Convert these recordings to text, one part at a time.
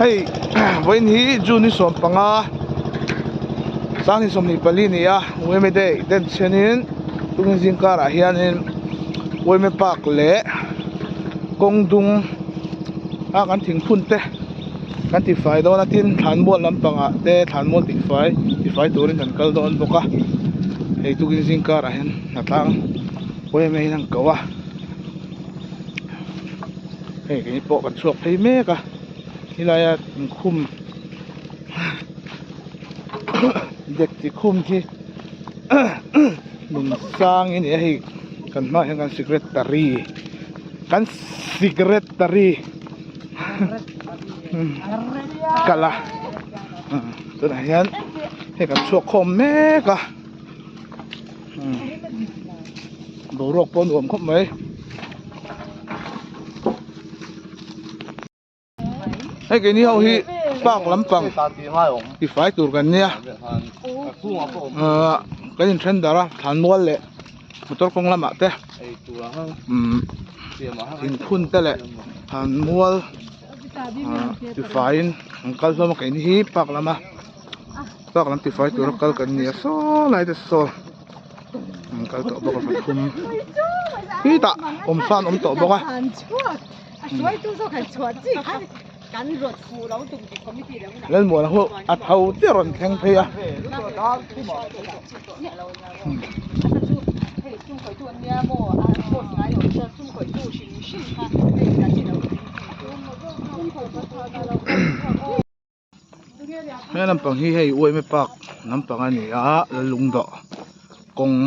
Hei vawiin hi June ni 15 2024 ni a Ueme Day den chhenin tukin zing karah hianin Ueme Park leh kawng dung a kan thingphun te kan tifai dawn a tin thlanmual lampangah te thlanmual tihfai tifai turin kan kal dawn bawk a hei tukin zing karah hian hnatlang Ueme in an ko a. Hei kei pawh kan chhuak phei mek a helai a inkhum dek chi khum hi nun sang a ni a hei kan hmaah hian kan secretary kan secretary kal a tunah hian hei kan chhuak khawm mek a. Boruak pawh a nuam khawp mai. Hei keini ho hi park lampang tifai tur kan nia ahh kan in then darh a thlanmual leh motor kawng lamah te umm thingphun te leh thlanmual ahh tifaiin an kal hlawm a keini hi park lama. Park lam tifai tura kal kan ni a saw lai te saw an kal tawh bawk a pathum khitah awm sawn an awm tawh bawk a. Lalmuana ho a tho te rawn thleng phei a. He lampang hi hei uaime park lampang a ni a lungdawh kawng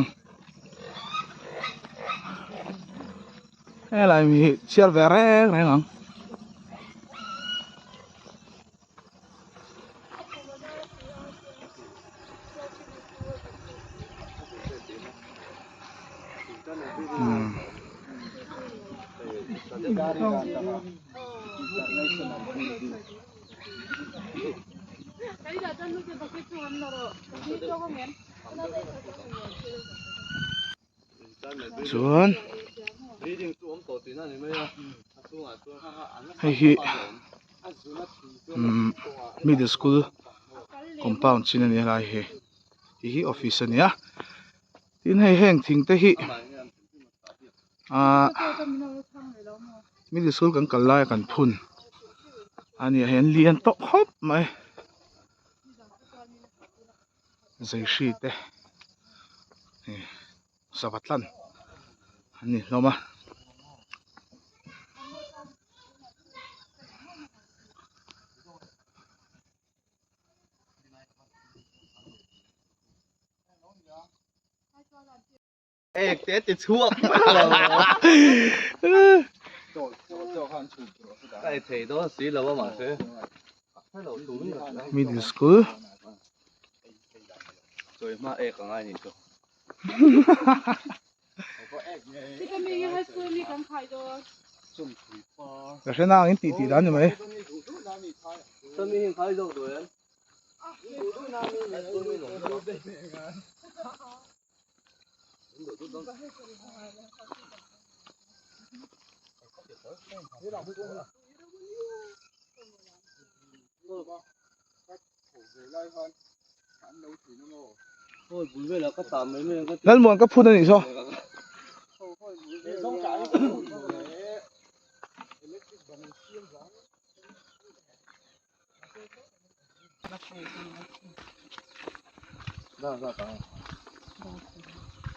helai mi hi chhiar ve reng reng ang. Chuan hei hi umm middle school compound chin a ni a lai hi tih hi office a ni a tin hei heng thing te hi ahh middle school kan kal laia kan phun a ni a hei an lian tawh khawp mai zeihri te hei sava tlan an ni hlawm a. Ek te ti chhuak Ka ei thei dawn si lo a mahse Middle school Chawi hma ek angai ni chu Ka hre nang in tih tih dan ni mai. Lalmuan ka phun a nih saw.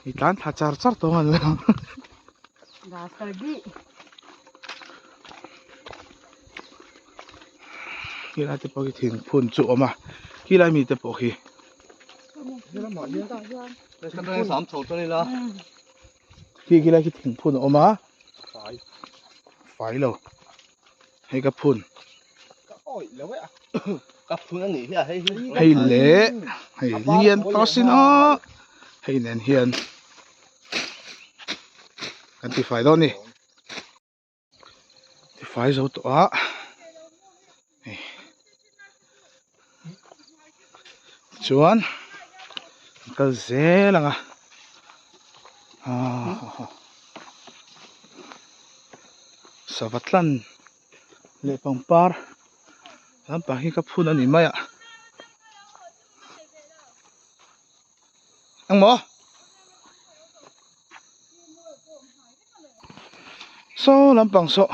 I tlan thla char char tawng an lo. Khilai te pawh khi thingphun chu a awm a khilai mi te pawh khi. Khi khilai khi thingphun a awm a fai lo hei ka phun. Hei leh hei lian tawh sin aw hei nen hian kan tifai dawn a ni tifai zo tawh a hei chuan an kal zel ang a ahh sava tlan. Leh pangpar Lampang hi ka phun a ni mai a. Engmaw? Saw lampang saw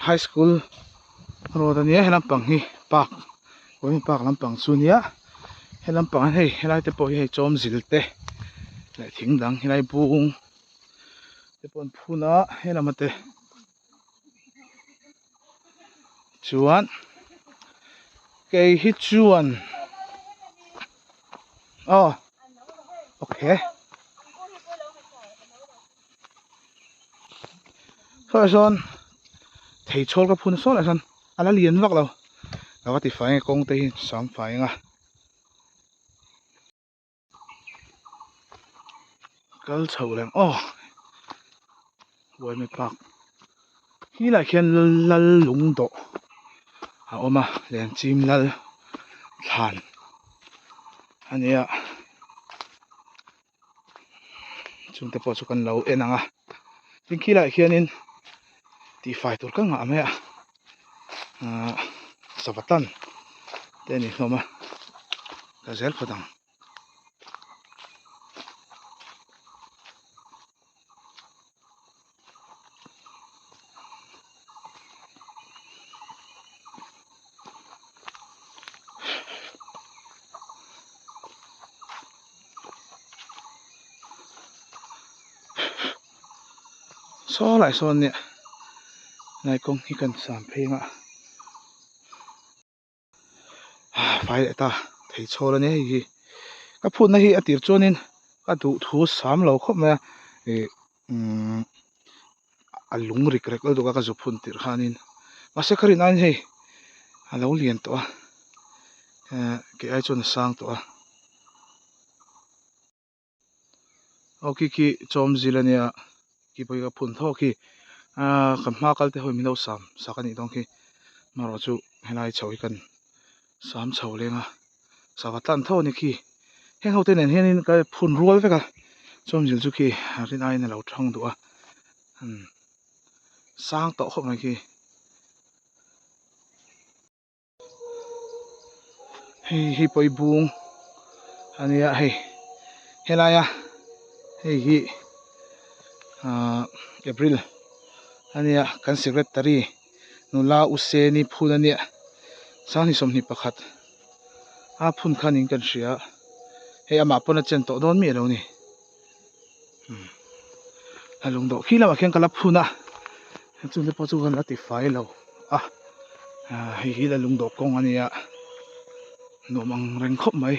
high school road a nia he lampang hi park Kawlhmi park lampang chu a nia he lampang ah hian hei helai te pawh hi hei chawm zil te leh thing dang helai bung te pawh an phun a he lama te chuan kei hi chuan aw okay saw sawn thei chhawl ka phun sawn ah sawn a la lian vak lo ka va ti fai ang e kawng te hi sam fai ang a. Kal chho reng aw Uaime park hi lah khian lal lung dawh a awm a lenchim lal thlan a nia chungte pawh chu kan lo en ang a tin khi lai khianin tihfai tur ka ngah mai a ahh sava tan te a ni hlawm a ka zel phawt ang. Saw lai sawn nia lai kawng hi kan sam phei ang a fai leh ta thei chhawl a nia hei hi ka phutna hi a tir chuanin ka duh thu sam lo khawp mai a ih umm a lung rik rek lutuk a ka zu phun tirh khanin mahse ka rin aiin hei a lo lian tawh a ehh kei ai chuan a sang tawh a aw khi khi chawm zil a nia khi pawh hi ka phun tho khi ahh kan hma kal te ho in min lo sam sak a nih dawn khi amaherawh chu helai chho hi kan sam chho leng a sava tlan tho a ni khi heng ho te nen hianin ka phun rual vek a chawm zil chu khi a rin aiin a lo thang duh a umm sang tawh khawp mai khi. Hei hi pawi bung a nia hei helaia hei hi ahh April a nia kan secretary nula u Seni phun a nia sanghnih 21 a phun kha niin kan hria hei amah pawn a chen tawh dawn miah lo a ni umm a lung dawh khi lamah khian ka la phun a chungte pawh chu kan la tifai lo a ah hei hi la lung dawh kawng a nia nuam ang reng khawp mai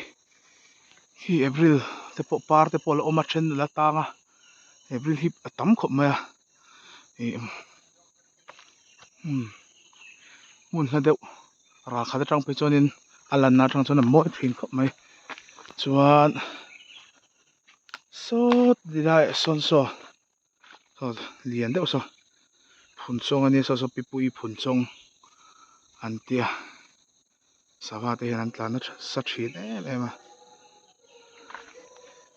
khi April te pawh par te pawh a la awm a then a la tang a April hi a tam khawp mai a ih umm hmun hla deuh ral khat atang phei chuanin a lanna atang chuan a mawi thin khawp mai chuan saw ti laiah sawn saw saw lian deuh saw phun chawng a nia saw saw pipuii phun chawng an tia sava te hian an tlan nasa thin em em a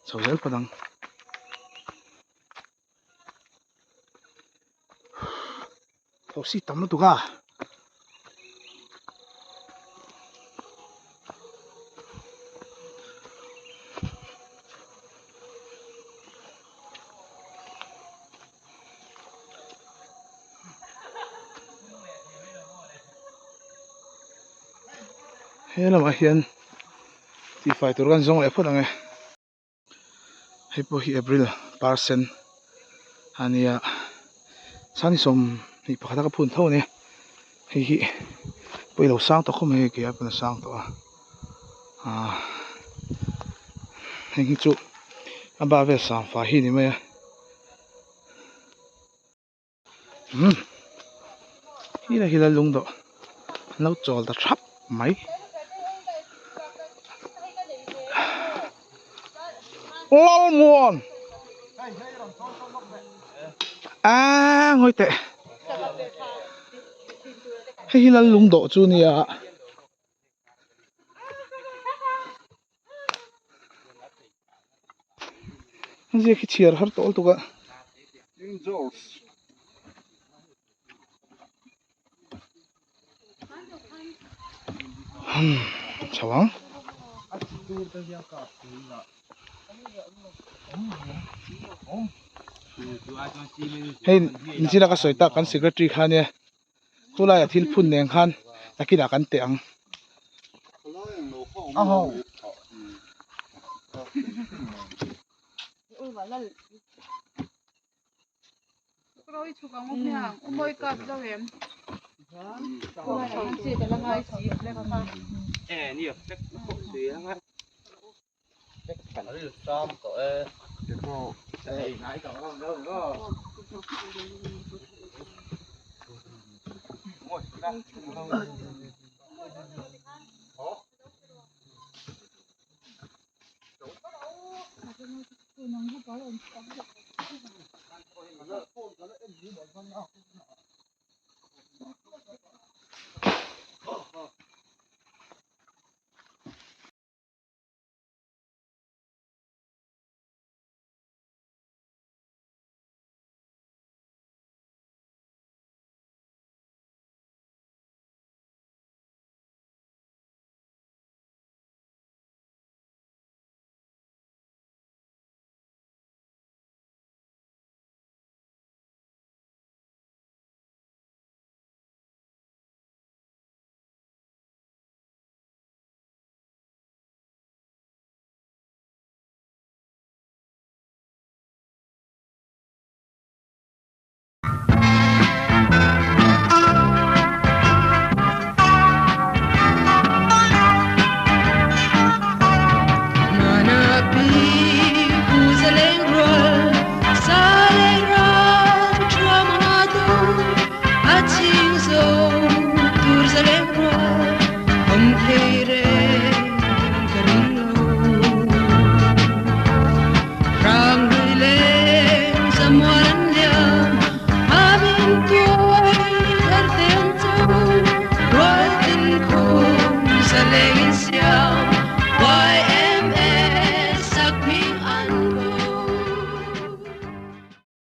chho zel phawt ang. Thosi tam lutuk a. He lamah hian tihfai tur kan zawng leh phawt ang e. Hei pawh hi April par sen a nia sangni 21 a ka phun tho a ni hei hi pawh i lo sang tawh khawp mai hei keia pawn a sang tawh a ahh heng hi chu a bak vel sang fai hi a ni mai a umm helai hi lal lung dawh an lo chawl ta thap mai Lalmuan aaa ngawi teh hei hi lal lung dawh chu a nia. A ziak hi chhiar har tawh lutuk a. Hmm chho ang. Hei nichina ka sawi tak kan secretary kha nia chulaiah thil phun nen khan nakinah kan teh ang.